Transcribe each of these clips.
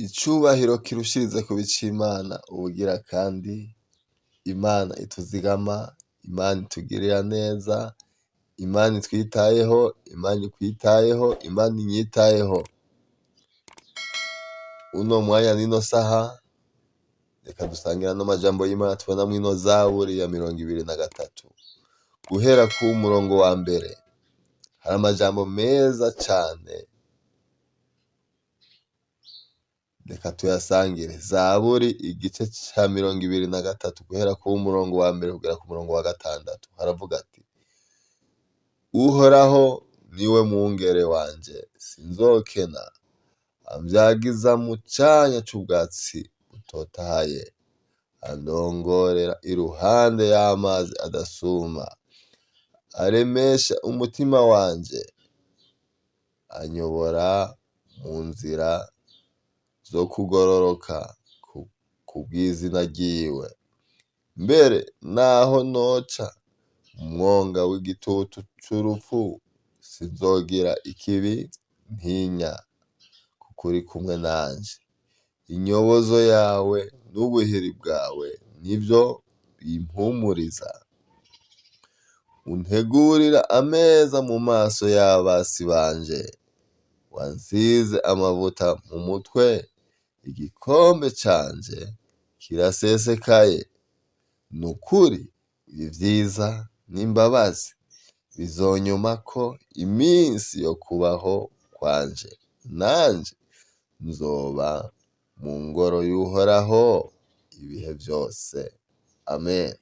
Icubahiro kirushirize kuba ic'Imana ubugira kandi Imana ituzigama, Imana itugirira neza, Imana itwitayeho, Imana ikwitayeho, Imana inyitayeho. Uno mwanya n'ino saha, reka dusangire ano majambo y'Imana tubona mw'ino zaburi ya 23. Guhera ku murongo wa mbere, hari amajambo meza cane, reka tuyasangire. Zaburi igice ca 23 guhera ku murongo wa mbere kugera ku murongo wa gatandatu, haravuga ati: Uhoraho niwe mwungere wanje, sinzokena, amvyagiza mu canya c'ubwatsi butotahaye, andongorera iruhande y'amazi adasuma, aremesha umutima wanje, anyobora mu nzira zo kugororoka kubw'izina ryiwe. Mbere naho noca mu mwonga w'igitutu c'urupfu, sinzogira ikibi ntinya, kuko uri kumwe nanje. Inyobozo yawe n'ubuhiri bwawe nivyo bimpumuriza. Untegurira ameza mu maso y'abasi banje, wansize amavuta mu mutwe, igikombe canje kirasesekaye. Nukuri ivyiza n'imbabazi bizonyumako iminsi yo kubaho kwanje, nanje nzoba mu ngoro y'Uhoraho ibihe vyose. Amen.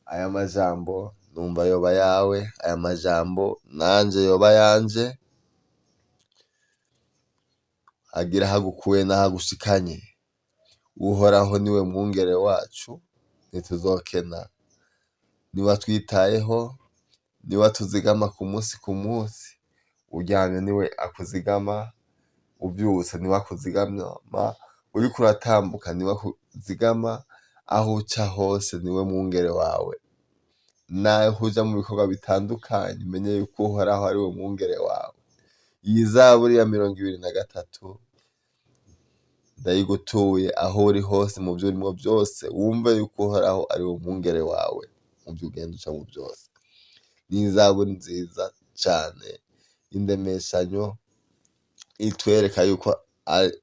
Aya majambo numva yoba ayawe, aya majambo nanje yoba ayanje, agira ahagukuye n'ahagushikanye. Uhoraho niwe mwungere wacu, ntituzokena. Niwe atwitayeho, niwe atuzigama ku munsi ku munsi. Uryamye niwe akuzigama, uvyutse niwe akuzigama, uriko uratambuka niwe akuzigama, aho uca hose niwe mwungere wawe. Naho uja mu bikorwa bitandukanye umenye yuko Uhoraho ariwe mwungere wawe. Iyi zaburi ya 23 ndayigutuye aho uri hose mu vyo urimwo vyose, wumve yuko Uhoraho ariwe mwungere wawe mu vyo ugenda ucamwo vyose. Ni izaburi nziza cane y'indemeshanyo itwereka yuko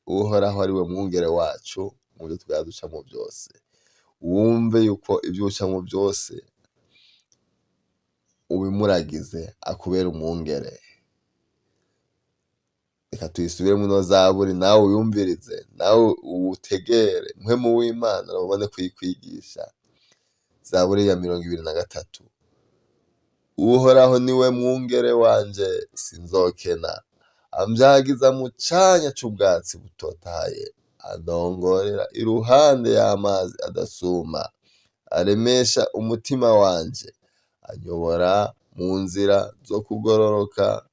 Uhoraho ariwe mwungere wacu mu vyo tugenda ducamwo vyose. Wumve yuko ivyo ucamwo vyose ubimuragize akubere umwungere. Reka tuyisubiremwo ino zaburi nawe uyumvirize, nawe uwutegere, mpwemu w'Imana abone kuyikwigisha. Zaburi ya 23. Uhoraho niwe mwungere wanje, sinzokena. Amvyagiza mu canya c'ubwatsi butotahaye, andongorera iruhande y'amazi adasuma, aremesha umutima wanje, anyobora mu nzira zo kugororoka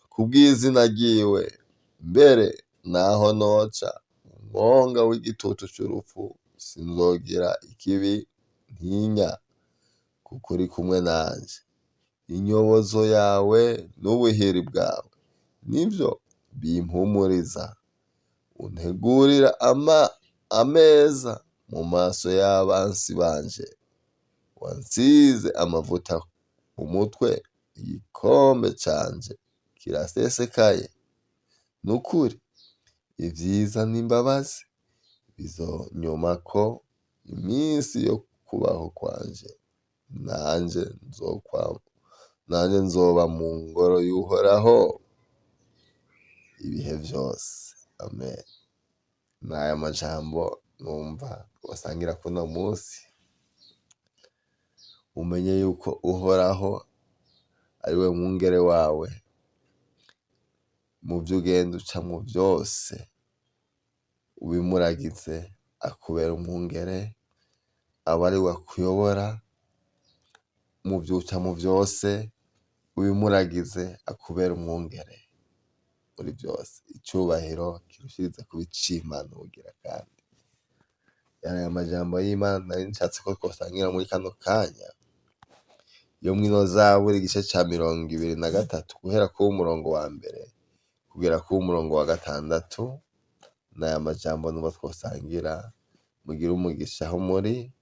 kubw'izina ryiwe. Mbere naho noca mu mwonga w'igitutu c'urupfu, sinzogira ikibi ntinya, kuko uri kumwe nanje. Inyobozo yawe n'ubuhiri bwawe nivyo bimpumuriza. Untegurira ameza mu maso y'abansi banje, wansize amavuta ku mutwe, igikombe canje kirasesekaye. Nukuri ivyiza n'imbabazi bizonyumako iminsi yo kubaho kwanje, nanje nzoba mu ngoro y'Uhoraho ibihe vyose. Amen. N'aya majambo numva twosangira kuno musi, umenye yuko Uhoraho ariwe mwungere wawe mu vyo ugenda ucamwo vyose, ubimuragize akubera umwungere, abe ariwe akuyobora mu vyo ucamwo vyose, ubimuragize akubere umwungere muri vyose. Icubahiro kirushirize kuba ic'Imana ubugira kandi. Aya majambo y'Imana nari nshatse ko twosangira muri kano kanya, yo mw'ino zaburi igice ca 23 guhera ku murongo wa mbere kugera ku murongo wa gatandatu. N'aya majambo numva twosangira. Mugire umugisha aho muri,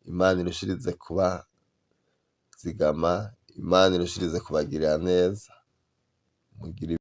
Imana irushirize kubazigama, Imana irushirize kubagirira neza. Mugire.